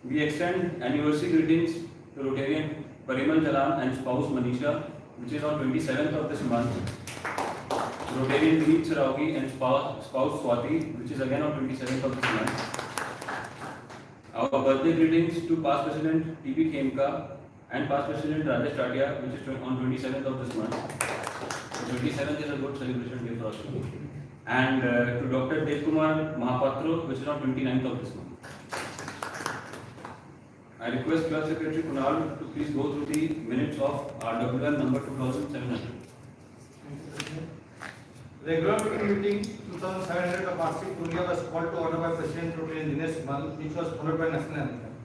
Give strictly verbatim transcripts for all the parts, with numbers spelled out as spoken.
We extend anniversary greetings to Rotarian Parimal Jalan and spouse Manisha, which is on twenty-seventh of this month. Rotarian Vineet Saraogi and spouse, spouse Swati, which is again on twenty-seventh of this month. Our birthday greetings to past President T B Khemka and past President Rajesh Tatia, which is twen- on twenty-seventh of this month. So twenty-seventh is a good celebration day for us. And uh, to Doctor Dev Kumar Mahapatro, which is on twenty-ninth of this month. I request Club Secretary Kunal to please go through the minutes of R W M number two thousand seven hundred. Regular meeting two thousand seven hundred of Varsik Punia was called to order by President Rotarian Dinesh Mal, which was followed by National Anthem.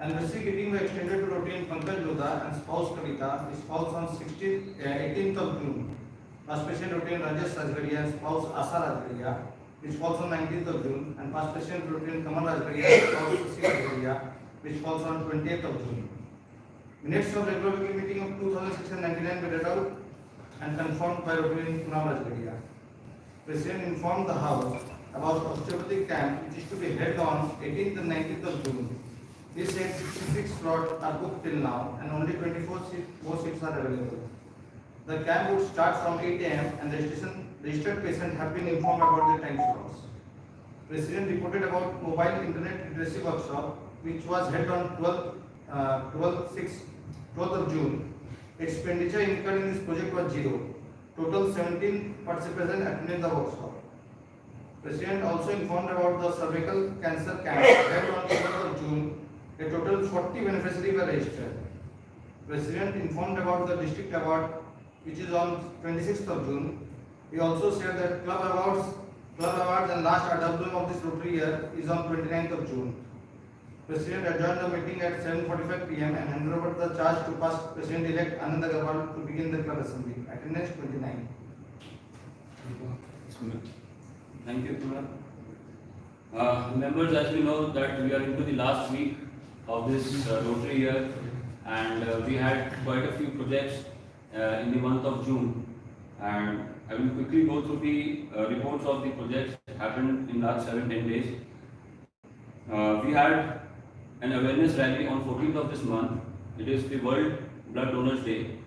Anniversary greeting were extended to Rotarian Pankaj Lodha and spouse Kavita, which falls on sixteenth, uh, eighteenth of June. Past President Rotarian Rajesh Rajgaria and spouse Asha Rajgaria, which falls on nineteenth of June, and past President Rotarian Kamal Rajgaria and spouse Sasi Rajgaria, which falls on twentieth of June. Minutes of regular weekly meeting of two thousand six hundred ninety-nine were read out and confirmed by Rotarian Kunal Rajgaria. President informed the House about osteopathic camp, which is to be held on eighteenth and nineteenth of June. He said sixty-six slots are booked till now and only twenty-four seat- more seats are available. The camp would start from eight a m and registration, registered patients have been informed about the time slots. President reported about mobile internet literacy workshop, which was held on twelfth, uh, twelfth, sixth, twelfth of June. Expenditure incurred in this project was zero. Total seventeen participants attended the workshop. President also informed about the cervical cancer camp held on twelfth of June. A total forty beneficiaries were registered. President informed about the district award, which is on twenty-sixth of June. He also said that club awards, club awards and last R W M of this Rotary year is on twenty-ninth of June. President adjourned the meeting at seven forty-five p m and handed over the charge to past President-elect Anand Agarwal to begin the club assembly. Attendance twenty-nine. Thank you, Kunal. Uh, members, as we know that we are into the last week of this uh, Rotary year, and uh, we had quite a few projects uh, in the month of June, and I will quickly go through the uh, reports of the projects happened in last seven, ten days. Uh, we had an awareness rally on fourteenth of this month. It is the World Blood Donors Day.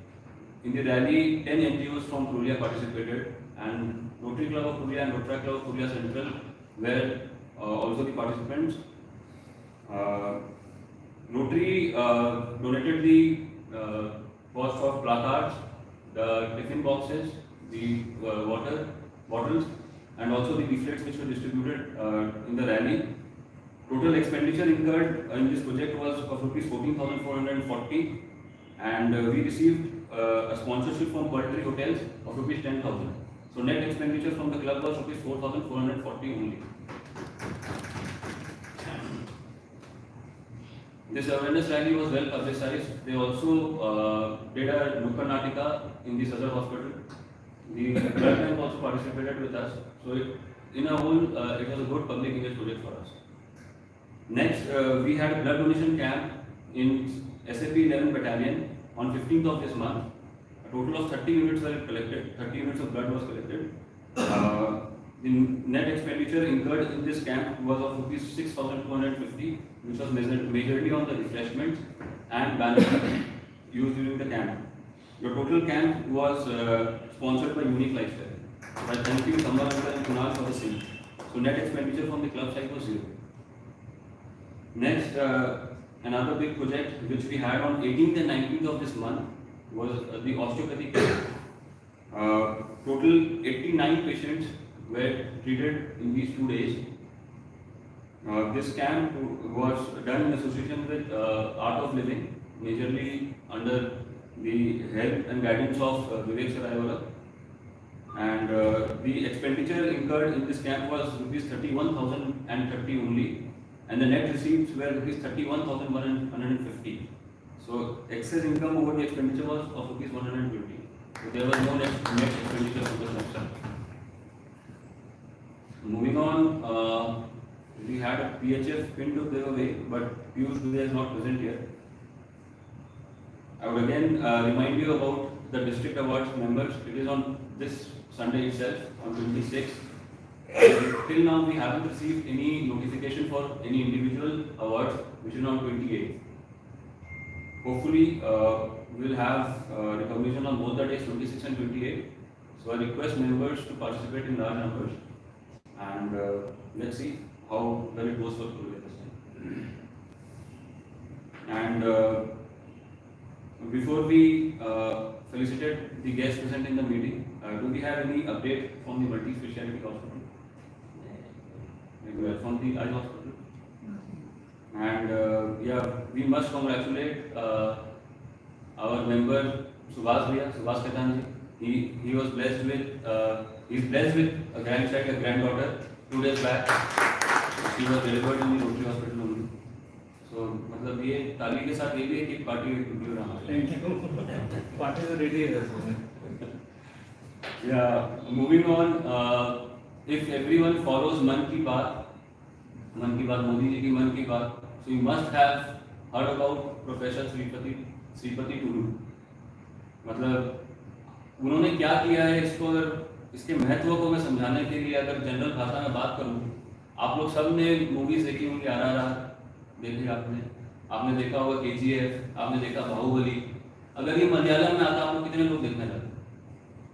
In the rally, ten N G Os from Purulia participated, and Rotary Club of Purulia and Rotary Club of Purulia Central were uh, also the participants. Uh, Rotary uh, donated the uh, cost of placards, the tiffin boxes, the uh, water bottles, and also the leaflets which were distributed uh, in the rally. Total expenditure incurred in this project was of rupees fourteen thousand four hundred forty, and uh, we received uh, a sponsorship from Pearl Tree Hotels of rupees ten thousand. So net expenditure from the club was rupees four thousand four hundred forty only. This awareness rally was well publicized. They also uh, did a Nukkad Natika in the Sadar Hospital. The blood bank also participated with us. So it, in a whole, uh, it was a good public image project for us. Next, uh, we had a blood donation camp in S A P eleven Battalion on fifteenth of this month. A total of thirty units were collected, thirty units of blood was collected. Uh, the net expenditure incurred in this camp was of rupees six thousand two hundred fifty, which was measured majorly on the refreshments and balance used during the camp. Your total camp was uh, sponsored by Unique Lifestyle. But thank you, Sambar uncle and Kunal, for the same. So net expenditure from the club side was zero. Next, uh, another big project which we had on eighteenth and nineteenth of this month was uh, the osteopathy clinic. Uh, total eighty-nine patients were treated in these two days. Uh, this camp was done in association with uh, Art of Living, majorly under the help and guidance of uh, Vivek Saraiwala. And uh, the expenditure incurred in this camp was rupees thirty-one thousand and thirty only, and the net receipts were rupees thirty-one thousand one hundred fifty. So excess income over the expenditure was of rupees one hundred twenty. So there was no net, net expenditure from the club side. Moving on, uh, we had a P H F pin to give away, but Piyush Dubey is not present here. I would again uh, remind you about the district awards members. It is on this Sunday itself, on twenty-sixth. Till now, we haven't received any notification for any individual awards, which is on twenty-eighth. Hopefully, uh, we'll have uh, recognition on both the days, twenty-six and twenty-eight. So I request members to participate in large numbers, and uh, let's see how well it goes for Purvi this time. And uh, before we uh, felicitate the guests present in the meeting, uh, do we have any update from the multi-speciality hospital? Like, uh, from the eye hospital? And uh, yeah, we must congratulate uh, our member Subhas Bhaiya, Subhas Khaitan ji. He, he was blessed with, uh, he's blessed with a grandchild, a granddaughter, two days back. She was delivered in the Rotary Hospital only. So, मतलब, ये ताली के साथ ये भी है कि party ready हो रहा है. Thank you. पार्टी तो रेडी है sir. Yeah, moving on. Uh, if everyone follows मन की बात, मन की बात, मोदी जी की मन की बात, so you must have heard about Professor Sripati, Sripati Tudu. मतलब, उन्होंने क्या किया है, इसको अगर, इसके महत्व को मैं समझाने के लिए अगर जनरल भाषा में बात करूँ, आप लोग सब ने मूवीज देखी होंगी, आर आर आर देखी आपने, आपने देखा होगा के जी एफ, आपने देखा बाहुबली. अगर ये मलयालम में आता, आप लोग कितने लोग देखने लगे?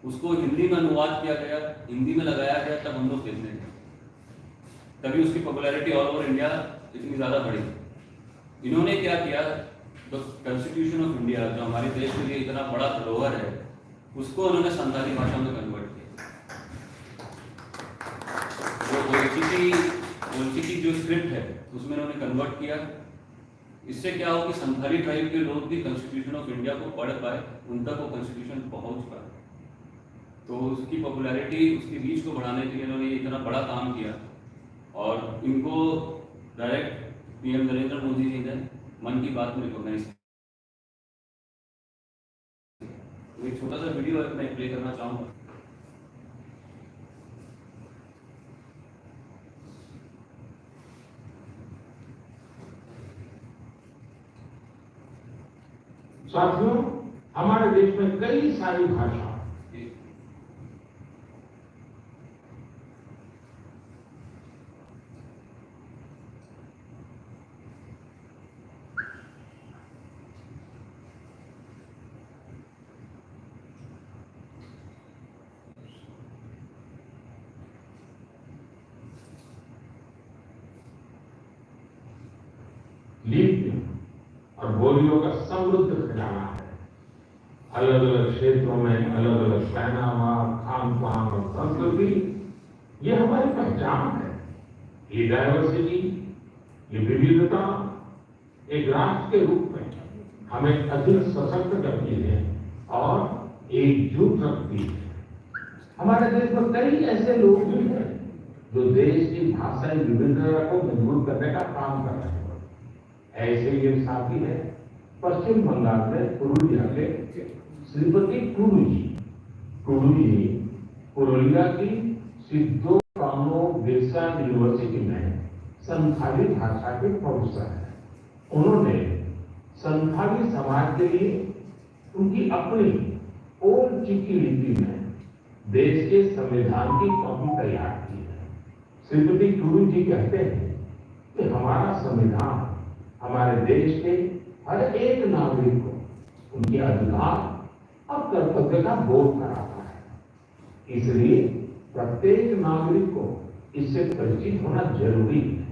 उसको हिंदी में अनुवाद किया गया, हिंदी में लगाया गया, तब हम लोग देखने गए, तभी उसकी पॉपुलैरिटी ऑल ओवर इंडिया इतनी ज़्यादा बढ़ी. इन्होंने क्या किया, द कॉन्स्टिट्यूशन ऑफ इंडिया, जो हमारे देश के लिए इतना बड़ा धरोहर है, उसको उन्होंने संथाली भाषा में कन्वर्ट किया. जो ओलचिकी, ओलचिकी जो स्क्रिप्ट है, उसमें उन्होंने कन्वर्ट किया. इससे क्या हो कि संथाली ट्राइब के लोग भी कॉन्स्टिट्यूशन ऑफ इंडिया को पढ़ पाए, उन तक वो कॉन्स्टिट्यूशन पहुंच पाए. तो उसकी पॉपुलैरिटी, उसकी रीच को बढ़ाने के लिए उन्होंने ये इतना बड़ा काम किया. और इनको डायरेक्ट पीएम नरेंद्र मोदी जी ने मन की बात में रिकॉग्नाइज किया. एक छोटा सा वीडियो है, मैं प्ले करना चाहूँगा. साथियों, हमारे देश में कई सारी भाषा, लिपि और बोलियों का समृद्ध खजाना है। अलग अलग क्षेत्रों में अलग अलग पहनावा, खान पान और संस्कृति, ये हमारी पहचान है। ये डाइवर्सिटी, ये विविधता एक राष्ट्र के रूप में हमें अधिक सशक्त करती है और एकजुट रखती है। हमारे देश में कई ऐसे लोग भी हैं जो देश की भाषाई विविधता को मजबूत करने का काम कर रहे हैं। ऐसे ही एक साथी है पश्चिम बंगाल में पुरुलिया के श्रीपति टुडू जी। टुडू जी पुरुलिया की सिद्धो कानो बिरसा यूनिवर्सिटी में संथाली भाषा के प्रोफेसर हैं। उन्होंने संथाली समाज के लिए उनकी अपनी ओल्ड चिकी लिपि में देश के संविधान की कॉपी तैयार की है। श्रीपति टुडू जी कहते हैं कि हमारा संविधान हमारे देश के हर एक नागरिक को उनके अधिकार और कर्तव्य का बोध कराता है। इसलिए प्रत्येक नागरिक को इससे परिचित होना जरूरी है।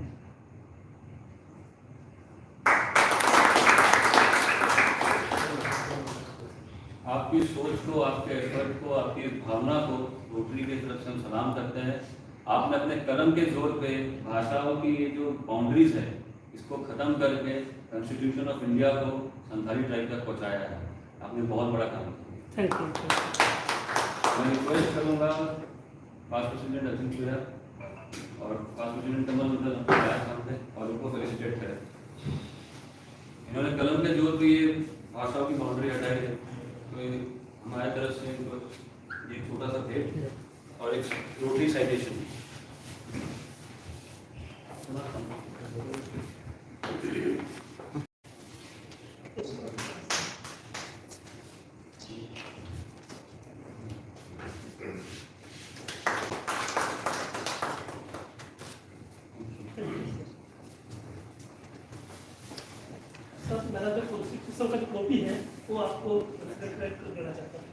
आपकी सोच को, आपके एफर्ट को, आपकी इस भावना को रोटरी की तरफ से हम सलाम करते हैं। आपने अपने कलम के जोर पे भाषाओं की ये जो बाउंड्रीज है, इसको खत्म करके कॉन्स्टिट्यूशन ऑफ इंडिया को संथाली ट्राइब तक पहुंचाया है। आपने बहुत बड़ा काम किया। Thank you. मैं रिक्वेस्ट करूंगा पास्ट प्रेसिडेंट अजिंक्य भैया और पास्ट प्रेसिडेंट कमल मंडल हमको लाया सामने और उनको फेलिसिटेट करें। इन्होंने कलम के जोर पे ये भाषाओं की बाउंड्री हटाई है, तो ये हमारे तरफ से इनको ये छोटा सा भेंट और एक रोटरी साइटेशन। सर, मेरा जो कॉन्स्टिट्यूशन का जो कॉपी है, वो आपको प्रेसिडेंट को देना चाहता हूँ।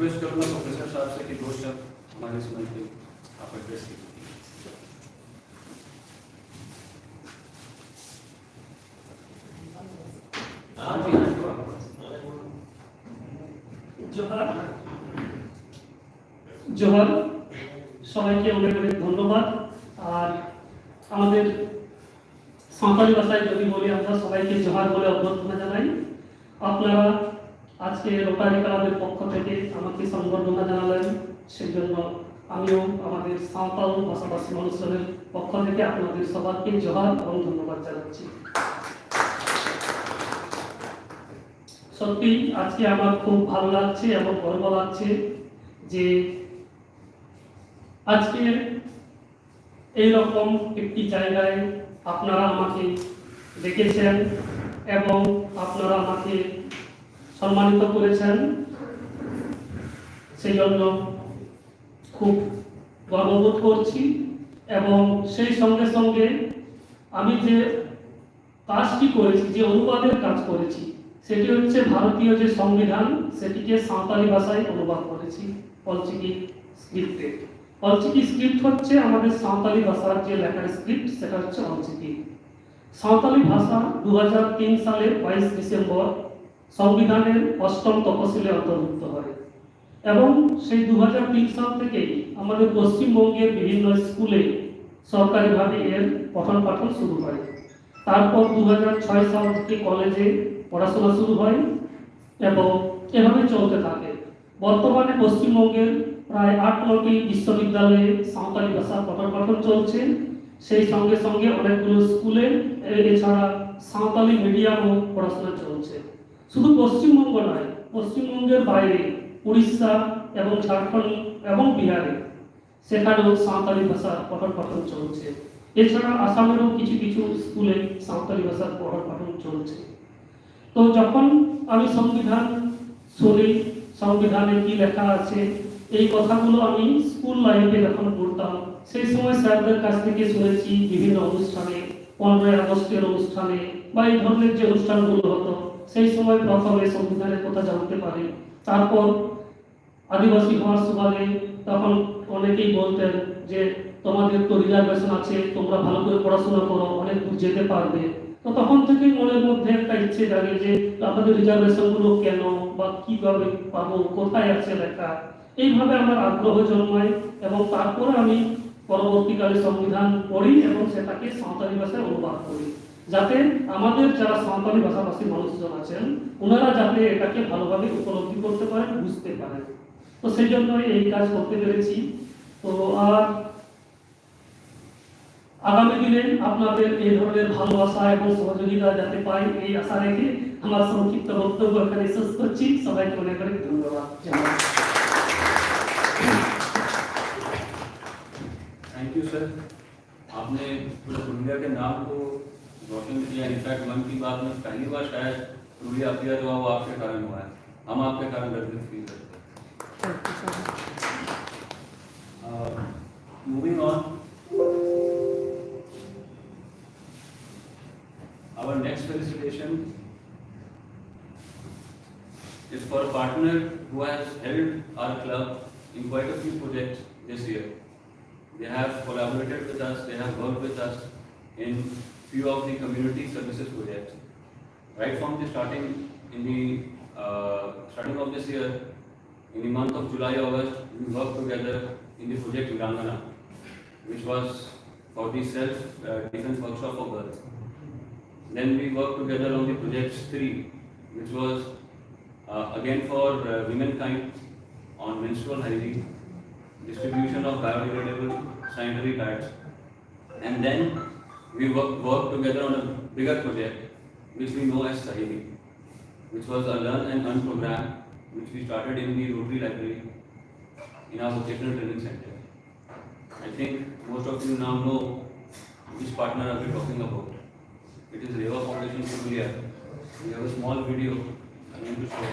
रिक्वेस्ट करूंगा प्रोफेसर साहब से कि दो शब्द हमारे इस मंच पे आप एड्रेस कीजिए। जोहार। जोहार। সবাইকে অনেক অনেক ধন্যবাদ। আর আমাদের সাঁওতালি ভাষায় যদি বলি, আমরা সবাইকে জোহার বলে অভ্যর্থনা জানাই। আপনারা আজকে রোটারি ক্লাবের পক্ষ থেকে আমাকে সম্বর্ধনা জানালেন, সেই জন্য আমিও আমাদের সাঁওতাল ভাষাভাষী অনুষ্ঠানের পক্ষ থেকে আপনাদের সবাইকে জোহার এবং ধন্যবাদ জানাচ্ছি। সত্যি আজকে আমার খুব ভালো লাগছে এবং গর্ব লাগছে যে আজকে এইরকম একটি জায়গায় আপনারা আমাকে ডেকেছেন এবং আপনারা আমাকে সম্মানিত করেছেন, সেই জন্য খুব গর্ববোধ করছি। এবং সেই সঙ্গে সঙ্গে আমি যে কাজটি করেছি, যে অনুবাদের কাজ করেছি, সেটি হচ্ছে ভারতীয় যে সংবিধান, সেটিকে সাঁওতালি ভাষায় অনুবাদ করেছি অলচিকি স্ক্রিপ্টে। অলচিকি স্ক্রিপ্ট হচ্ছে আমাদের সাঁওতালি ভাষার যে লেখার স্ক্রিপ্ট, সেটা হচ্ছে অলচিকি। সাঁওতালি ভাষা দু সালে বাইশ ডিসেম্বর সংবিধানের অষ্টম তফসিলে অন্তর্ভুক্ত হয় এবং সেই দু সাল থেকেই আমাদের পশ্চিমবঙ্গের বিভিন্ন স্কুলে সরকারিভাবে এর পঠন পাঠন শুরু হয়। তারপর দু সাল থেকে কলেজে পড়াশোনা শুরু হয় এবং এভাবে চলতে থাকে। বর্তমানে পশ্চিমবঙ্গের প্রায় আট নটি বিশ্ববিদ্যালয়ে সাঁওতালি ভাষার পঠন পাঠন চলছে। সেই সঙ্গে সঙ্গে অনেকগুলো স্কুলে এ- এছাড়া সাঁওতালি মিডিয়ামও পড়াশোনা চলছে। শুধু পশ্চিমবঙ্গ নয়, পশ্চিমবঙ্গের বাইরে উড়িষ্যা এবং ঝাড়খণ্ড এবং বিহারে সেখানেও সাঁওতালি ভাষার পঠন পাঠন চলছে। এছাড়া আসামেরও কিছু কিছু স্কুলে সাঁওতালি ভাষার পঠন পাঠন চলছে। তো যখন আমি সংবিধান শুনি, সংবিধানে কি লেখা আছে, এই কথাগুলো আমি স্কুল লাইফে যখন পড়তাম, সেই সময় স্যারদের কাছ থেকে শুনেছি বিভিন্ন অনুষ্ঠানে, পনেরোই আগস্টের অনুষ্ঠানে বা এই ধরনের যে অনুষ্ঠানগুলো হতো, সেই সময় প্রথমে সংবিধানের কথা জানতে পারি। তারপর আদিবাসী হওয়ার সুবাদে তখন অনেকেই বলতেন যে তোমাদের তো রিজার্ভেশন আছে, তোমরা ভালো করে পড়াশোনা করো, অনেক দূর যেতে পারবে। তো তখন থেকেই মনের মধ্যে একটা ইচ্ছে জাগে যে আমাদের রিজার্ভেশনগুলো কেন বা কিভাবে পাবো, কোথায় আছে লেখা। এইভাবে আমার আগ্রহ জন্মায় এবং তারপরে আমি পরবর্তীকালে সংবিধান পড়ি এবং সেটাকে সাঁওতালি ভাষায় অনুবাদ করি, যাতে আমাদের যারা সাঁওতালি ভাষাভাষী মানুষজন আছেন, ওনারা যাতে এটাকে ভালোভাবে উপলব্ধি করতে পারেন, বুঝতে পারেন। তো সেই জন্য এই কাজ করতে পেরেছি। তো আর আগামী দিনে আপনাদের এই ধরনের ভালোবাসা এবং সহযোগিতা যাতে পাই, এই আশা রেখে আমার সংক্ষিপ্ত বক্তব্য এখানে শেষ করছি। সবাইকে অনেক অনেক ধন্যবাদ জানাচ্ছি। Thank you sir. आपने पूरे पुरुलिया के नाम को रोशन किया। इनफैक्ट मन की बात में पहली बार शायद पुरुलिया अपियर हुआ, वो आपके कारण हुआ है। हम आपके कारण गर्वित फील करते हैं। Moving on, our next felicitation is for a partner who has helped our club in quite a few projects this year. They have collaborated with us, they have worked with us in few of the community services projects. Right from the starting, in the uh, starting of this year, in the month of July, August, we worked together in the project Virangana, which was for the self uh, defense workshop for girls. Then we worked together on the project three, which was uh, again for uh, womenkind on menstrual hygiene, distribution of biodegradable sanitary pads, and then we work, work together on a bigger project which we know as Saheli, which was a learn and earn program which we started in the Rotary Library in our vocational training center. I think most of you now know which partner are we talking about. It is Rewa Foundation Purulia. We have a small video I'm going to show.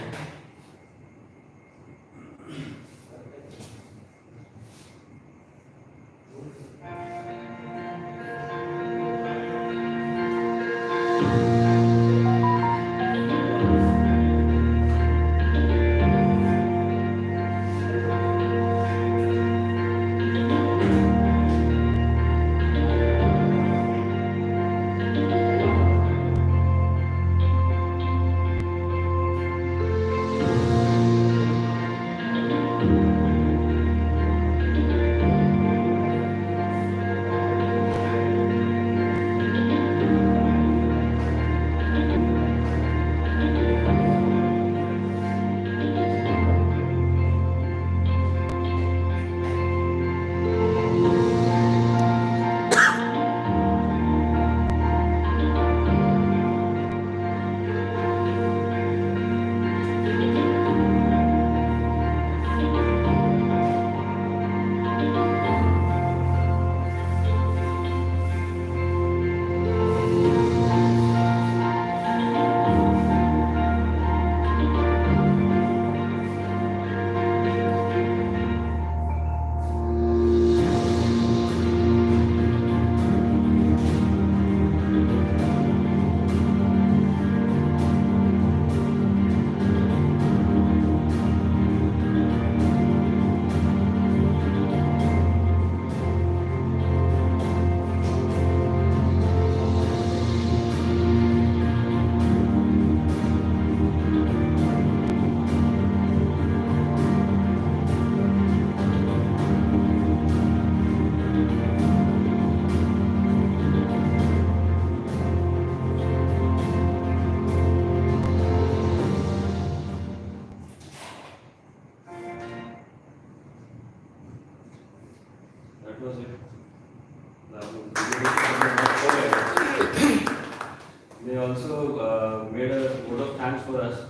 Thanks for us.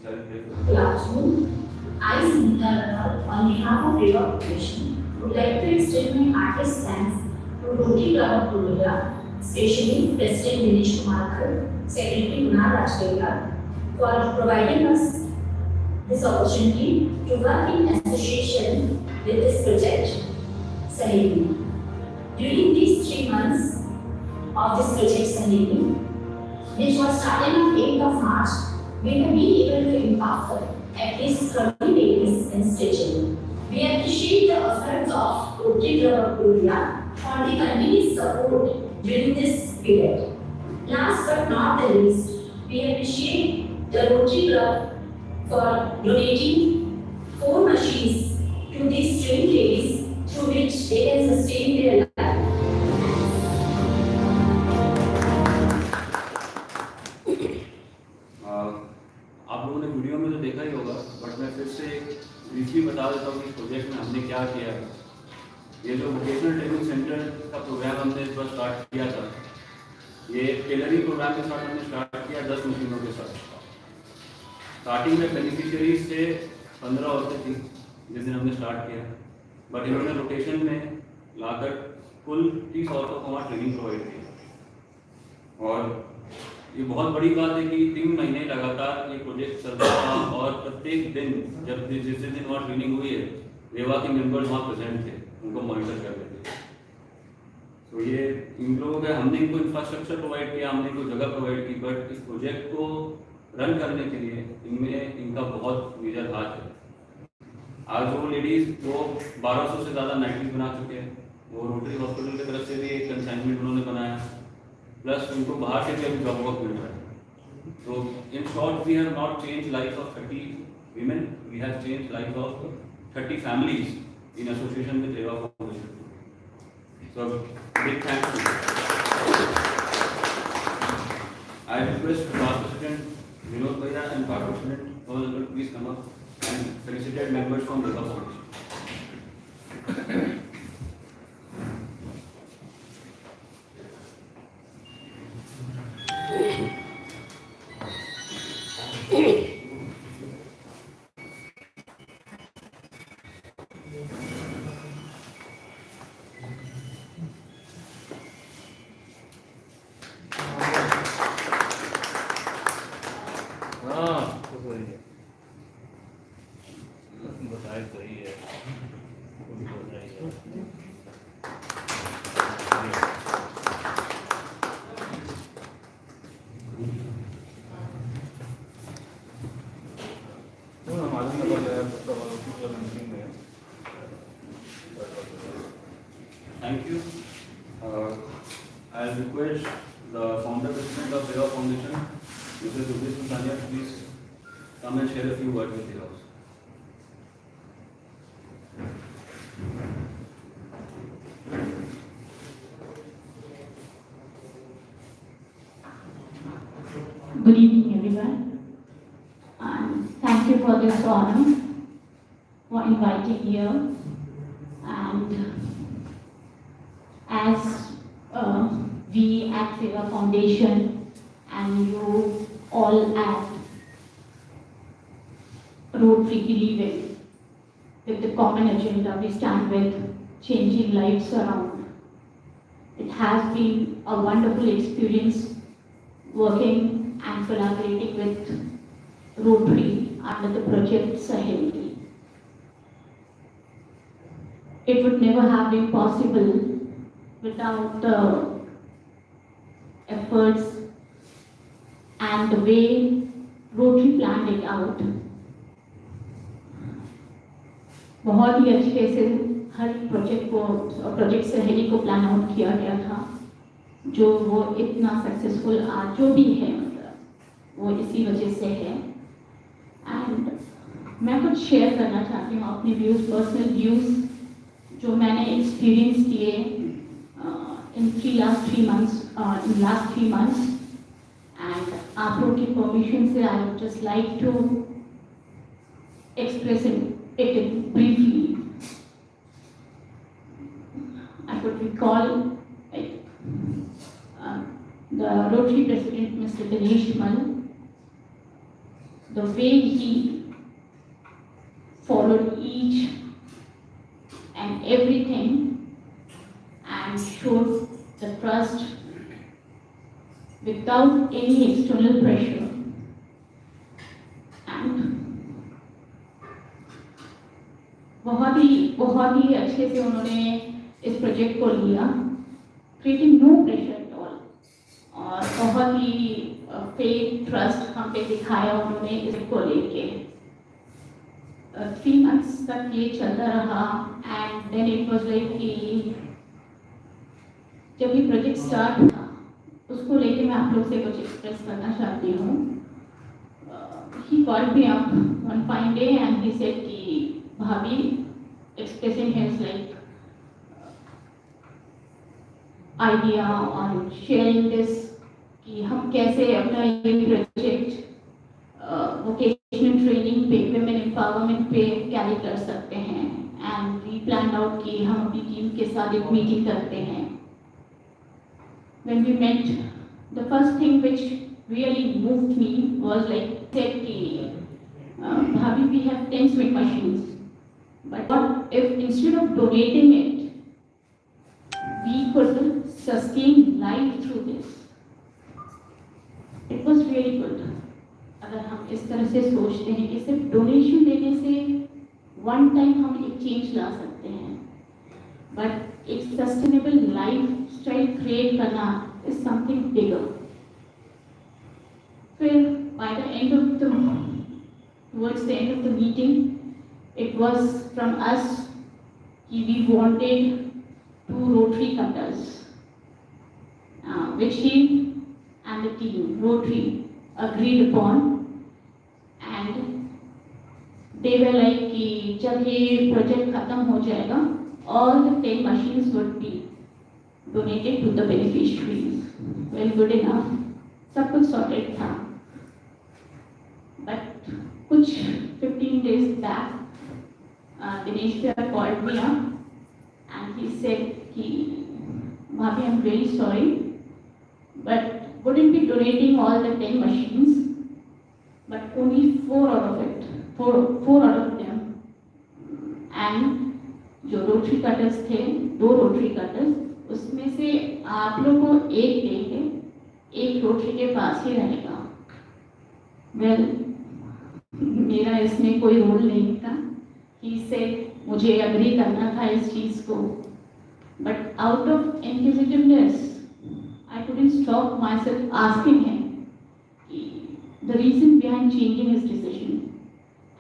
Good afternoon. I, Sangeeta Agarwal, on behalf of Rewa Foundation, would like to extend my heartiest thanks to Rotary Club of Purulia, especially President Dinesh Kumar Kar, Secretary Kunal Rajkekar, for providing us this opportunity to work in association with this project, Saheli. During these three months of this project, Saheli, which was started on eighth of March, we have been able to empower at least twenty babies in stitching. We appreciate the efforts of Rotary Club of Purulia for the continuous support during this period. Last but not the least, we appreciate the Rotary Club for donating four machines to these trained ladies through which they can sustain their life. अ, आप लोगों ने video में तो देखा ही होगा, but मैं फिर से ब्रीफली बता देता हूँ कि प्रोजेक्ट में हमने क्या किया है। ये जो वोकेशनल ट्रेनिंग सेंटर का प्रोग्राम हमने इस बार स्टार्ट किया था, ये टेलरिंग प्रोग्राम के साथ हमने स्टार्ट किया, दस मशीनों के साथ। स्टार्टिंग में बेनिफिशियरीज से पंद्रह औरतें थी जिस दिन हमने स्टार्ट किया, बट इन्होंने रोटेशन में लाकर कुल तीस औरतों को वहाँ ट्रेनिंग प्रोवाइड किया। और ये बहुत बड़ी बात है कि तीन महीने लगातार ये प्रोजेक्ट चलता था और प्रत्येक दिन जब जिस जिस दिन वहाँ ट्रेनिंग हुई है, रेवा के मेंबर्स वहाँ प्रेजेंट थे, उनको मॉनिटर कर रहे थे। तो ये इन लोगों का, हमने इनको इंफ्रास्ट्रक्चर प्रोवाइड किया, हमने इनको जगह प्रोवाइड की, बट इस प्रोजेक्ट को रन करने के लिए इनमें इनका बहुत मेजर हाथ है। आज वो लेडीज, वो बारह सौ से ज़्यादा नाइटीज बना चुके हैं। वो रोटरी हॉस्पिटल की तरफ से भी एक कंसाइनमेंट उन्होंने बनाया, प्लस उनको बाहर से भी अभी जॉब वर्क मिल रहा है। So in short, we have not changed lives of thirty women, we have changed lives of thirty families in association with Rewa Foundation. So big thanks to you. I request Vice President Vinod Bhaiya and Vice President Pawan Uncle, please come up and felicitate members from Rewa Foundation. हाँ, तो सही है। बताए सही है। बताइए। Thank you. Uh, I'll request the founder president of Seva Foundation, Mister Jagdish Sundania, to please come and share a few words with the house. Good evening, everyone, and thank you for this honor, for inviting here. And as uh, we at Seva Foundation and you all at Rotary believe in, with the common agenda, we stand with changing lives around. It has been a wonderful experience working and collaborating with Rotary under the Project Saheli. It would never have been possible without the efforts and the way Rotary planned it out. बहुत ही अच्छे से हर project को project सहेली को plan out किया गया था, जो वो इतना सक्सेसफुल आज जो भी है, मतलब वो इसी वजह से है। एंड मैं कुछ शेयर करना चाहती हूँ अपने व्यूज, पर्सनल व्यूज, जो मैंने एक्सपीरियंस किए in three last three months, in last three months. And आप लोग की परमिशन से I would just like to express it, it briefly. I could recall, like, uh, the Rotary President, Mister Dinesh Mal, the way he followed each and everything and showed the trust without any external pressure. And बहुत ही बहुत ही अच्छे से उन्होंने इस project को लिया, creating no pressure at all, और बहुत ही फेथ ट्रस्ट हम पे दिखाया उन्होंने इसको लेके। थ्री मंथ्स तक ये चलता रहा, and then it was like कि जब ये प्रोजेक्ट स्टार्ट हुआ, उसको लेके मैं आप लोग से कुछ एक्सप्रेस करना चाहती हूँ। He called me up one fine day and he said कि भाभी, expressing his like idea on sharing this, कि हम कैसे अपना ये प्रोजेक्ट वोकेशनल ट्रेनिंग पे, विमेन एम्पावरमेंट पे कैरी कर सकते हैं। एंड वी प्लान आउट कि हम अपनी टीम के साथ एक मीटिंग करते हैं। When we met, the first thing which really moved me was like, said कि भाभी, we have ten sewing machines, but what if instead of donating it, we could sustain life through this? It was really good. अगर हम इस तरह से सोचते हैं कि सिर्फ डोनेशन देने से वन टाइम हम एक चेंज ला सकते हैं, बट एक सस्टेनेबल लाइफ स्टाइल क्रिएट करना is something bigger. फिर by the end of the towards the end of the meeting, it was from us कि we wanted two rotary cutters, uh, which he and the team rotary agreed upon, and they were like कि जब ये project खत्म हो जाएगा, all the ten machines would be donated to the beneficiaries. Well, good enough, सब कुछ sorted था। But कुछ फिफ्टीन डेज बैक दिनेश भैया called me up and he said कि भाभी, I am really sorry, but wouldn't be donating all the ten machines but only four out of it, four, four out of them. And जो rotary cutters थे, दो rotary cutters, उसमें से आप लोग को एक देंगे, एक रोटरी के पास ही रहेगा। वेल, मेरा इसमें कोई रोल नहीं था। ही सेड, मुझे एग्री करना था इस चीज़ को, but out of inquisitiveness I couldn't stop myself asking him कि the reason behind changing his decision.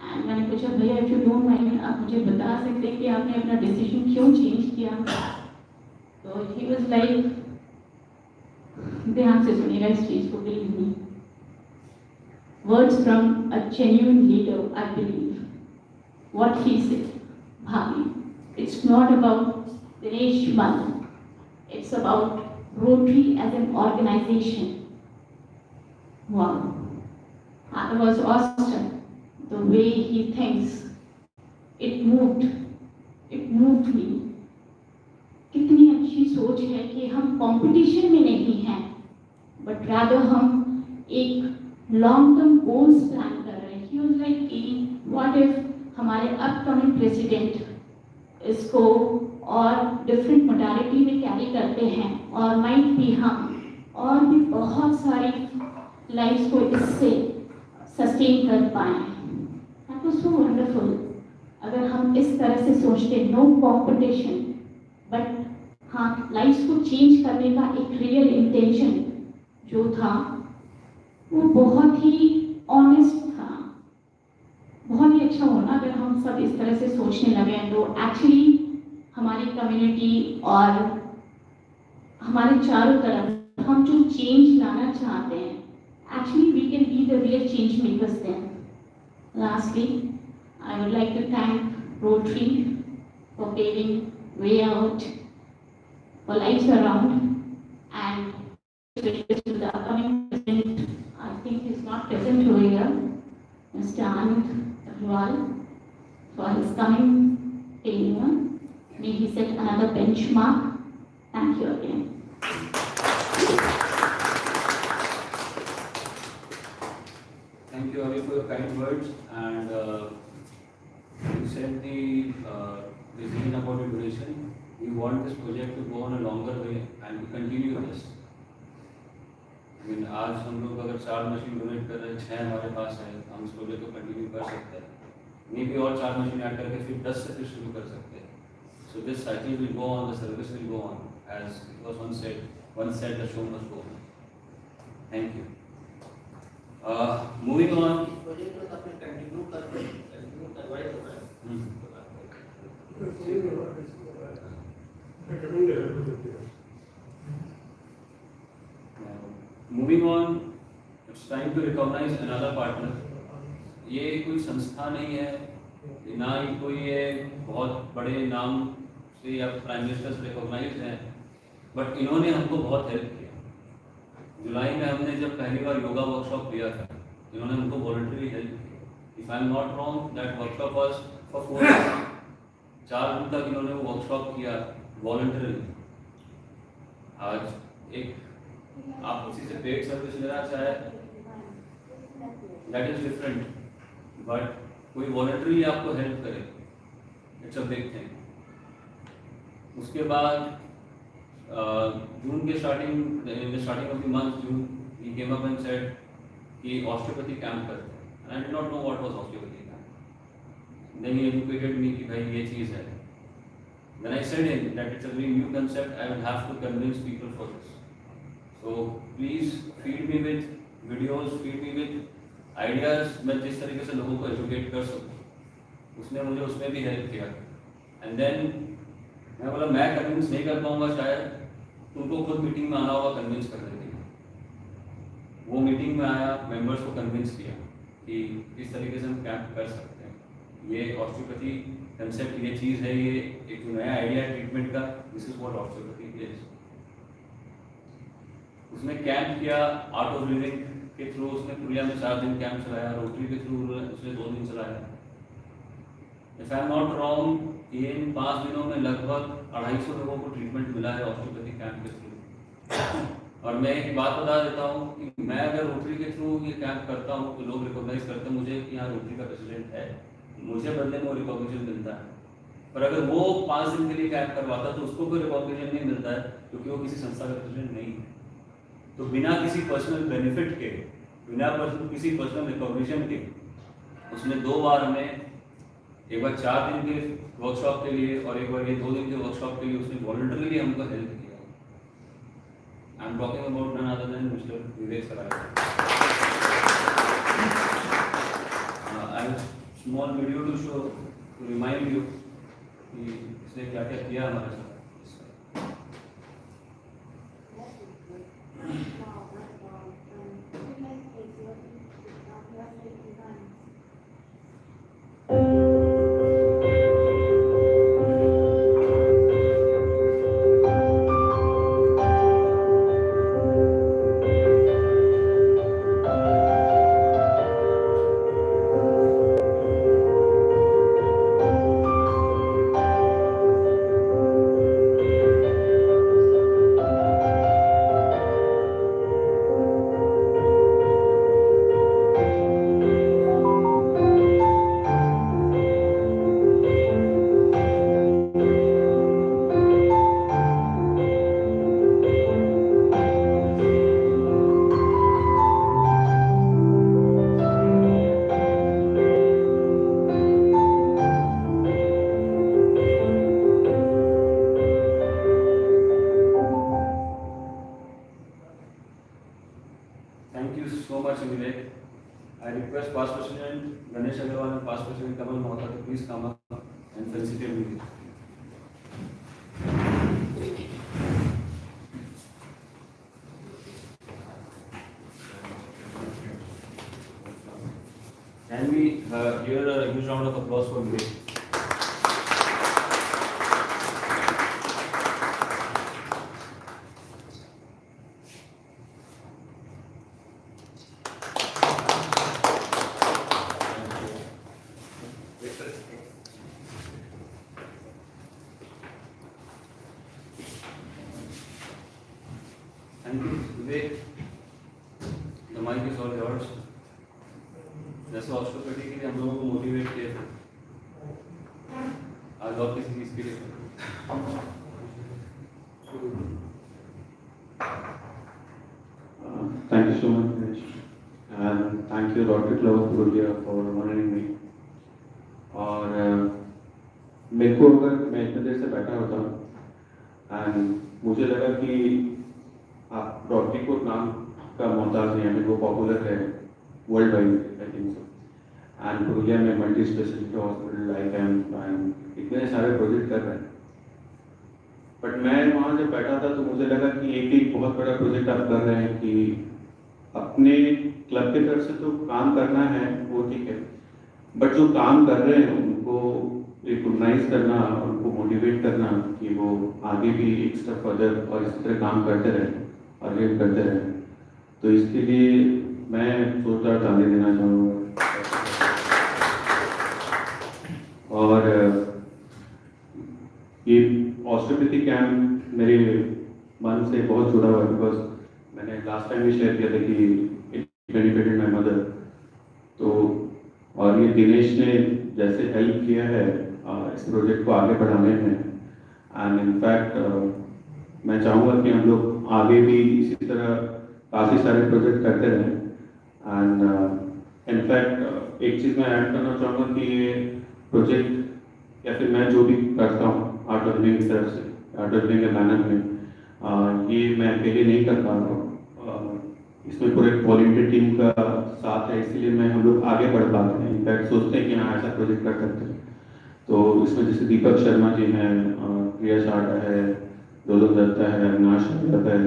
And मैंने पूछा, भैया, if you don't mind, आप मुझे बता सकते हैं कि आपने अपना डिसीजन क्यों चेंज किया? तो ही वॉज लाइक, ध्यान से सुनिएगा इस चीज़ को, believe me. Words from a genuine leader, I believe. What he said, Bhabi, it's not about Dinesh Manu. It's about Rotary as an organization. Wow. I was awestruck the way he thinks. It moved. It moved me. कितनी अच्छी सोच है कि हम competition में नहीं हैं, but rather हम एक लॉन्ग टर्म गोल्स प्लान कर रहे हैं। ही वॉज लाइक कि व्हाट इफ हमारे अपकमिंग प्रेसिडेंट इसको और डिफरेंट मोडालिटी में कैरी करते हैं, और माइट भी हम और भी बहुत सारी लाइफ को इससे सस्टेन कर पाए। That was so wonderful. अगर हम इस तरह से सोचते, नो कंपटीशन, बट हाँ, लाइफ को चेंज करने का एक रियल इंटेंशन जो था, वो बहुत ही ऑनेस्ट था। बहुत ही अच्छा होना अगर हम सब इस तरह से सोचने लगे हैं, तो एक्चुअली हमारी कम्युनिटी और हमारे चारों तरफ हम जो चेंज लाना चाहते हैं, actually we can be the real change makers then. Lastly, I would like to thank Rotary for paving way out for lives around, and to the upcoming president, I think he's not present over here, Mister Anand Agarwal, for his coming tenure. May he set another benchmark. Thank you again. Thank you, Avi, for your kind words. And uh, you said the uh, the reason about the duration. We want this project to go on a longer way and to continue this. I mean, आज हम लोग अगर चार machine donate कर रहे हैं, छः हमारे पास है, हम इस प्रोजेक्ट को कंटिन्यू कर सकते हैं। मे बी और चार मशीन ऐड करके फिर दस से फिर शुरू कर सकते हैं। So this cycle will go on, the service will go on, as it was once said, once said, the show must go on. Thank you. Uh, moving on. Project को आपने कंटिन्यू कर कंटिन्यू करवाए तो है। Moving on, it's time to recognize another partner. ये कोई संस्था नहीं है, ना ही कोई ये बहुत बड़े नाम से या प्राइम मिनिस्टर से रिकॉग्नाइज है, बट इन्होंने हमको बहुत हेल्प किया। जुलाई में हमने जब पहली बार योगा वर्कशॉप दिया था, इन्होंने हमको वॉलंटरी हेल्प किया। If I am not wrong, that workshop was for four days. चार दिन तक इन्होंने वो वर्कशॉप किया वॉलंटरली। आज एक आप किसी से पेड सर्विस लेना चाहे, that is different, but कोई वॉलंटरी आपको हेल्प करे, it's a big thing. उसके बाद जून के starting, in the starting of the month June, he came up and said कि ऑस्टियोपैथी कैंप करते हैं। And I did not know what was osteopathy camp. Then he educated me कि भाई ये चीज़ है। When I said him that it's a very new concept, I will have to convince people for this. So please feed me with videos, feed me with ideas, मैं जिस तरीके से लोगों को एजुकेट कर सकूँ। उसने मुझे उसमें भी हेल्प किया। एंड देन मैं बोला, मैं कन्विंस नहीं कर पाऊंगा शायद, तुमको खुद मीटिंग में आना होगा कन्विंस करने के लिए। वो मीटिंग में आया, मेंबर्स को कन्विंस किया कि इस तरीके से हम कैंप कर सकते हैं। ये ऑस्टियोपैथी कंसेप्ट, ये चीज़ है, ये एक जो नया आइडिया है ट्रीटमेंट का, this is what osteopathy is. उसने कैंप किया, आर्ट ऑफ लिविंग के थ्रू उसने पुरुलिया में चार दिन कैंप चलाया, रोटरी के थ्रू उसने दो दिन चलाया। If I am not wrong, ये इन पाँच दिनों में लगभग अढ़ाई सौ लोगों को ट्रीटमेंट मिला है ऑस्टियोपैथी कैंप के थ्रू। और मैं एक बात बता देता हूँ कि मैं अगर रोटरी के थ्रू ये कैंप करता हूँ तो लोग रिकॉग्नाइज करते हैं मुझे कि यहाँ रोटरी का प्रेसिडेंट है, मुझे बदले में रिकॉग्निशन मिलता है। पर अगर वो पाँच दिन के लिए कैंप करवाता तो उसको कोई रिकॉग्निशन नहीं मिलता है, क्योंकि वो किसी संस्था का प्रेसिडेंट नहीं है। तो बिना किसी पर्सनल बेनिफिट के, बिना पर्सनल किसी पर्सनल रिकॉग्निशन के उसने दो बार हमें, एक बार चार दिन के वर्कशॉप के लिए और एक बार ये दो दिन के वर्कशॉप के लिए उसने वॉलंटरली हमको हेल्प किया। I am talking about none other than Mr. Vivek Saraya. Uh, I have small video to show, to remind you कि इसने क्या क्या किया हमारे साथ। Thank you so much, Vivek. I request past president Ganesh Agarwal and past president Kamal Mahota to please come up and felicitate Vivek. Can we uh, hear a huge round of applause for Vivek? Thank you. जैसे osteopathy के लिए हम लोगों को motivate किया था, आज और किसी चीज के लिए। Thank you so much, Dinesh. And thank you, Rotary Club of Purulia, for honoring me. और uh, मेरे को अगर मैं इतने देर से बैठा होता एंड मुझे लगा कि आप रोटरी को नाम का मोहताज नहीं है, वो पॉपुलर है world wide, I think so. And Purulia में multi speciality hospital, I came, and इतने सारे प्रोजेक्ट कर रहे हैं। बट मैं वहाँ जब बैठा था तो मुझे लगा कि एक एक बहुत बड़ा प्रोजेक्ट आप कर रहे हैं कि अपने क्लब की तरफ से तो काम करना है, वो ठीक है, बट जो काम कर रहे हैं उनको रिकॉग्नाइज करना और उनको मोटिवेट करना कि वो आगे भी एक स्टेप फर्दर और इसी तरह काम करते रहें और हेल्प करते रहें। तो इसके लिए मैं जोरदार ताली देना चाहूँगा। और ये ऑस्टियोपैथी कैंप मेरे मन से बहुत जुड़ा हुआ है, बिकॉज मैंने लास्ट टाइम भी शेयर किया था कि it benefited my mother। तो और ये दिनेश ने जैसे हेल्प किया है इस प्रोजेक्ट को आगे बढ़ाने में, एंड इनफैक्ट मैं चाहूँगा कि हम लोग आगे भी इसी तरह काफ़ी सारे प्रोजेक्ट करते रहें। एंड इनफैक्ट एक चीज़ मैं ऐड करना चाहूँगा कि ये प्रोजेक्ट या फिर मैं जो भी करता हूँ आर्ट ऑफ लिविंग की तरफ से, आर्ट ऑफ लिविंग के बैनर में, uh, ये मैं अकेले नहीं कर पा रहा हूँ। Uh, इसमें पूरे वॉलंटियर टीम का साथ है, इसीलिए मैं हम लोग आगे बढ़ पाते हैं। इनफैक्ट सोचते हैं कि हाँ, ऐसा प्रोजेक्ट कर सकते हैं। तो इसमें जैसे दीपक शर्मा जी हैं, प्रिया शाटा है, डोलन दत्ता है, अविनाश यादव है,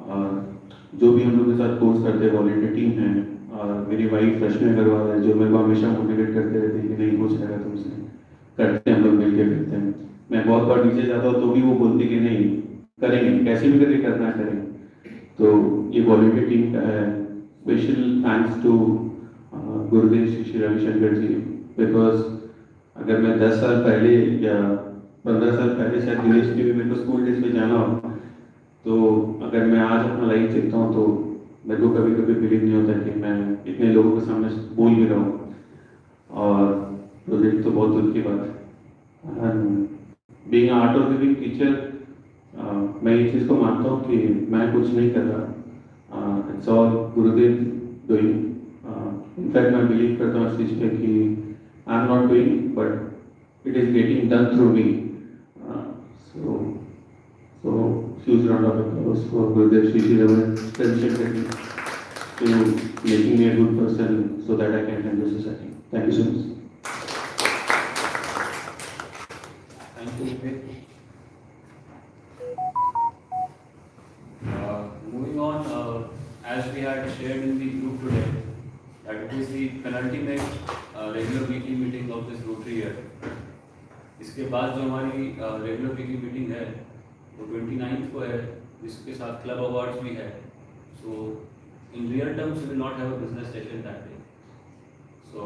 और जो भी हम लोग के साथ कोर्स करते हैं वॉलंटियर टीम है, और मेरी वाइफ रश्मि अग्रवाल है, जो मेरे को हमेशा मोटिवेट करते रहते हैं कि नहीं, हो जाएगा तुमसे, करते हैं, हम लोग मिलकर करते हैं। मैं बहुत बार नीचे जाता हूँ तो भी वो बोलती कि नहीं, करेंगे, कैसे भी करके करना है, करेंगे। तो ये वॉलंटियर टीम का है। Special thanks to Gurudev Shri Shri Ravishankar ji, because अगर मैं दस साल पहले या पंद्रह साल पहले शायद दिनेश जी भी मेरे को स्कूल डेज में जाना हो, तो अगर मैं आज अपना लाइफ देखता हूँ तो मेरे को कभी कभी बिलीव नहीं होता कि मैं इतने लोगों के सामने बोल भी रहा हूँ। और प्रोजेक्ट तो बहुत दूर की बात है। And being a art of living teacher, मैं ये चीज़ को मानता हूँ कि मैं कुछ नहीं कर रहा। It's all Gurudev doing. In fact मैं बिलीव करता हूँ इस चीज़ पे कि I am not doing, but it is getting done through me. So, so huge round of applause for Gurudev Sri Sri Raman, Spencer Shetty, to making me a good person so that I can help the society. Thank you so much. Thank you, Vivek. Uh, moving on, uh, as we had shared in the group today, that it is the penultimate uh, regular weekly meeting of this Rotary year. इसके बाद जो हमारी regular weekly meeting है, वो twenty ninth को है, जिसके साथ क्लब अवार्ड्स भी है. So in real terms, we will not have a business session that day. So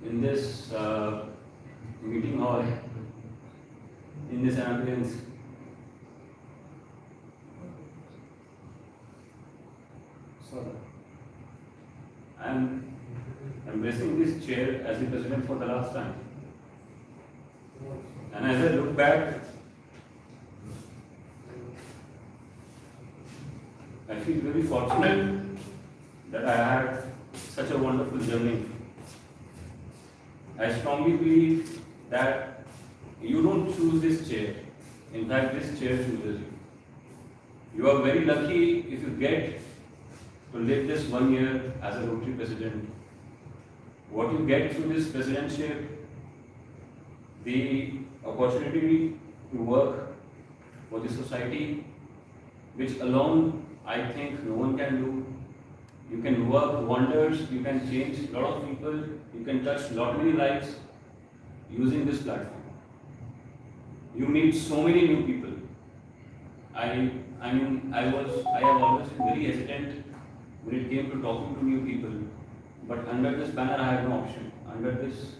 in this uh, meeting hall, in this ambience, so I'm embracing this chair as the president for the last time. And as I look back, I feel very fortunate that I had such a wonderful journey. I strongly believe that you don't choose this chair. In fact, this chair chooses you. You are very lucky if you get to live this one year as a Rotary president. What you get through this presidentship, the opportunity to work for the society, which alone I think no one can do. You can work wonders, you can change a lot of people, you can touch lot many lives using this platform. You meet so many new people. I, I mean, I was, I have always been very hesitant when it came to talking to new people. But under this banner, I had no option. Under this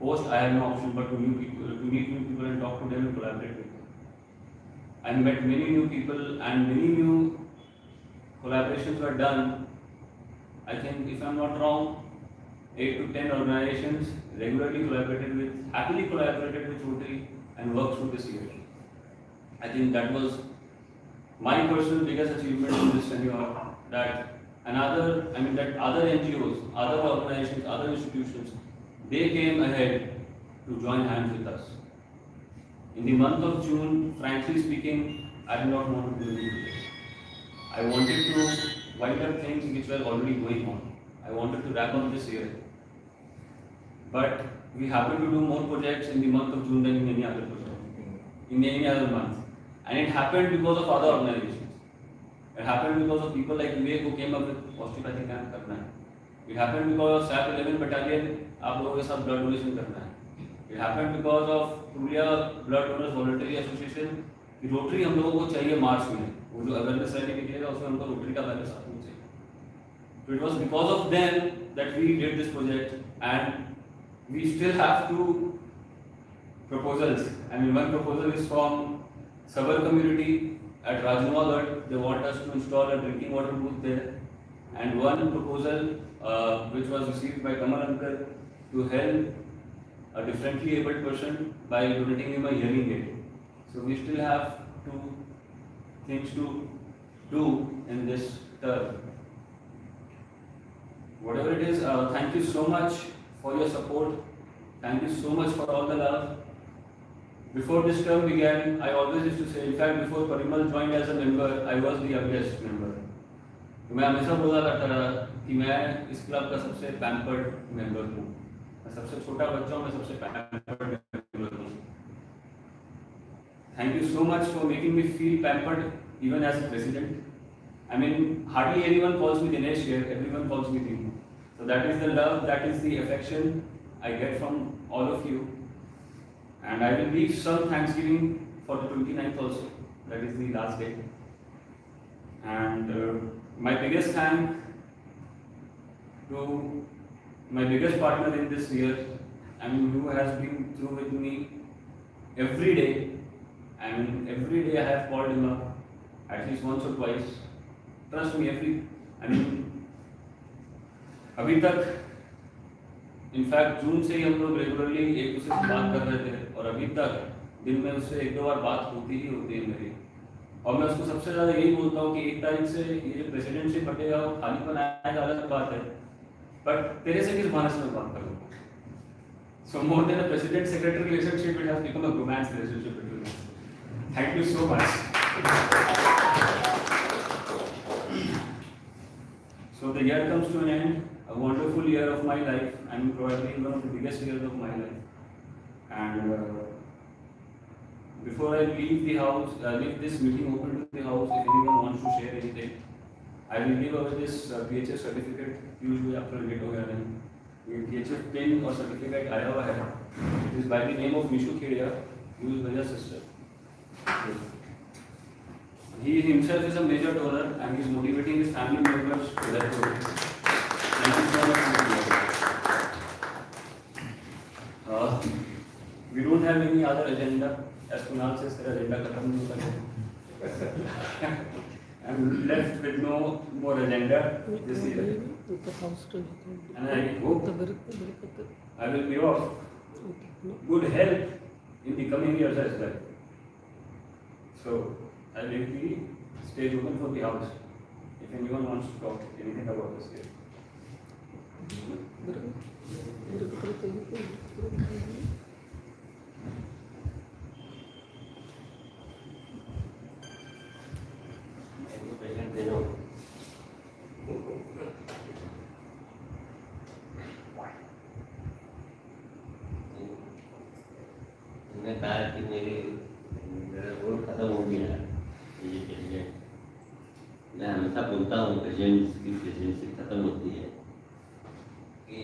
post, I had no option but to new people, to meet new people and talk to them and collaborate with them. I met many new people and many new collaborations were done. I think, if I'm not wrong, eight to ten organizations regularly collaborated with, happily collaborated with Rotary and worked through this year. I think that was my personal biggest achievement in this tenure, that another, I mean, that other N G Os, other organizations, other institutions, they came ahead to join hands with us. In the month of June, frankly speaking, I did not want to do anything. I wanted to wind up things which were already going on. I wanted to wrap up this year. But we happened to do more projects in the month of June than in any other project, in any other month. And it happened because of other organizations. It happened because of people like Vivek who came up with osteopathic camp karna hai. It happened because of SAP eleven battalion, आप लोगों के साथ blood donation करना है. It happened because of Purulia Blood Donors Voluntary Association, कि rotary हम लोगों को चाहिए मार्च में. वो जो अवेयरनेस रैली निकलेगा, उसमें हमको रोटरी का पहले सपोर्ट चाहिए. So it was because of them that we did this project, and we still have two proposals. I mean, one proposal is from Sabar community at Rajnuagarh. They want us to install a drinking water booth there. And one proposal, uh, which was received by Kamal uncle, to help a differently abled person by donating him a hearing aid. So we still have two things to do in this term. Whatever it is, uh, thank you so much for your support. Thank you so much for all the love. Before this term began, I always used to say, in fact, before Parimal joined as a member, I was the youngest member. तो मैं हमेशा बोला करता था कि मैं इस club का सबसे पैम्पर्ड मेंबर हूँ, मैं सबसे छोटा बच्चा हूँ, मैं सबसे पैम्पर्ड मेंबर हूँ. Thank you so much for making me feel pampered even as a president. I mean, hardly anyone calls me Dinesh here, everyone calls me Dinu. So that is the love, that is the affection I get from all of you. And I will leave some Thanksgiving for the twenty-ninth also. That is the last day. And uh, my biggest thank to my biggest partner in this year, I mean, who has been through with me every day. I mean, every day I have called him up at least once or twice. Trust me, every, I mean, अभी तक, in fact जून से ही हम लोग regularly एक दूसरे से बात कर रहे थे, और अभी तक दिन में उससे एक दो बार बात होती ही होती है मेरी। और मैं उसको सबसे ज़्यादा यही बोलता हूँ कि एक तारीख से ये जो प्रेसिडेंटशिप हटेगा, वो खालीपन आएगा, अलग बात है, बट तेरे से किस बहाने से मैं बात करूँगा? So more than a president-secretary relationship, it has become a romance relationship between us. Thank you so much. So the year comes to an end, a wonderful year of my life, and probably one of the biggest years of my life. And uh, before I leave the house, uh, leave this meeting open to the house, if anyone wants to share anything, I will give away this uh, P H S certificate. Piyush भाई, आपका late हो गया नहीं, ये P H S pin और certificate आया हुआ है. It is by the name of Mishu Khedia, who is Bhaja's sister. He himself is a major donor and he is motivating his family members to help him. Thank you so much. Uh, we don't have any other agenda. As Kunal says, तेरा agenda खत्म नहीं होता है. I'm left with no more agenda this year. And I hope I will be of good help in the coming years as well. So I leave the stage open for the house. If anyone wants to talk anything about this year. उन्होंने कहा कि मेरे, मेरा role खत्म हो गया है, ये प्रेसिडेंट. मैं हमेशा बोलता हूँ, प्रेसिडेंट की प्रेसिडेंसी खत्म होती है, कि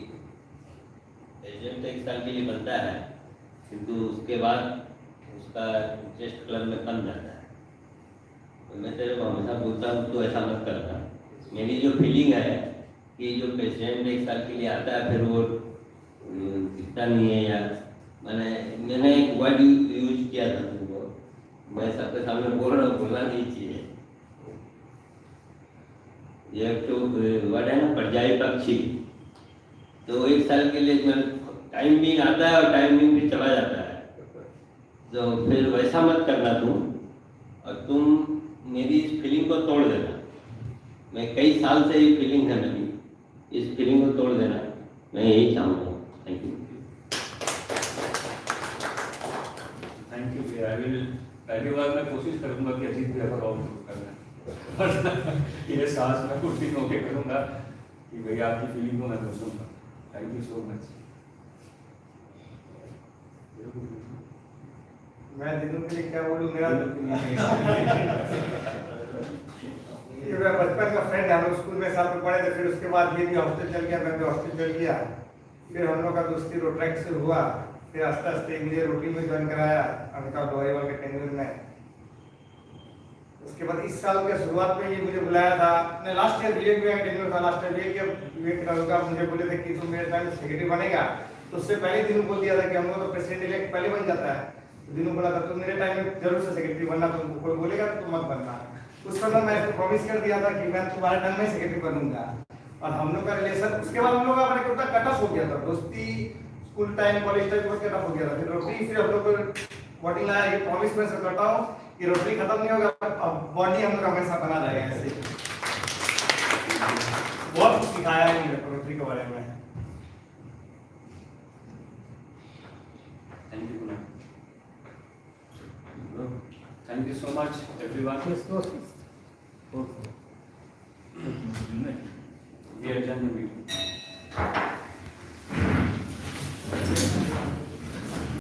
प्रेसिडेंट तो एक साल के लिए बनता है, किंतु उसके बाद उसका इंटरेस्ट क्लब में कम रहता है. तो मैं तेरे को हमेशा बोलता हूँ, तू ऐसा मत करना. मेरी जो फीलिंग है कि जो प्रेसिडेंट एक साल के लिए आता है, फिर वो दिखता नहीं है यार। मैंने मैंने एक वर्ड यूज किया था तुमको, मैं सबके सामने बोल रहा हूँ, बोलना नहीं चाहिए। ये जो वर्ड है ना, परजाई पक्षी, तो एक साल के लिए टाइम भी आता है और टाइम भी चला जाता है। तो फिर वैसा मत करना तुम, और तुम मेरी इस फीलिंग को तोड़ देना। मैं कई साल से ये फीलिंग है मेरी, इस फीलिंग को तोड़ देना, मैं यही चाहूँगा। Thank you. थैंक यू भैया। आई विल, पहली बार मैं कोशिश करूंगा कि अजीत भैया को आउटपुट करना है। ये साहस मैं कुछ दिन होके करूंगा कि भैया आपकी फीलिंग को मैं समझूंगा। Thank you so much. मैं दिनों के लिए क्या बोलूँ, मेरा तो ये मेरा बचपन का फ्रेंड है, हम लोग स्कूल में साथ में पढ़े थे। फिर उसके बाद ये भी हॉस्टल चल गया, मैं भी हॉस्टल चल गया। फिर हम लोग का दोस्ती रोट्रैक्ट से हुआ, फिर आस्ते आस्ते मुझे रोटरी में ज्वाइन कराया अमिताभ डोवारीवाल के टेंडर में। उसके बाद इस साल के शुरुआत में ये मुझे बुलाया था, नहीं, लास्ट ईयर विवेक विवेक टेंडर था, लास्ट ईयर विवेक विवेक का मुझे बोले थे कि तुम मेरे टाइम सेक्रेटरी बनेगा। तो उससे पहले दिन बोल दिया था कि हम लोग तो प्रेसिडेंट इलेक्ट पहले बन जाता है। तो दिनों बोला था, "तुम मेरे टाइम में जरूर से सेक्रेटरी बनना, तुमको कोई बोलेगा तो तुम मत बनना।" उस समय मैं इसको प्रॉमिस कर दिया था कि मैं तुम्हारे टाइम में सेक्रेटरी बनूंगा। और हम लोग का रिलेशन, उसके बाद हम लोग का कट ऑफ हो गया था दोस्ती, स्कूल टाइम, कॉलेज टाइम, बहुत कट ऑफ हो गया था। फिर रोटरी, फिर हम लोग को बॉन्डिंग लाया, ये प्रॉमिस मैं सब करता हूँ कि रोटरी खत्म नहीं होगा, अब बॉन्डिंग हम लोग हमेशा बना रहेगा ऐसे। बहुत कुछ सिखाया है मेरे को रोटरी के बारे में। Thank you, Kunal. Thank you so much, everyone. We are done with you.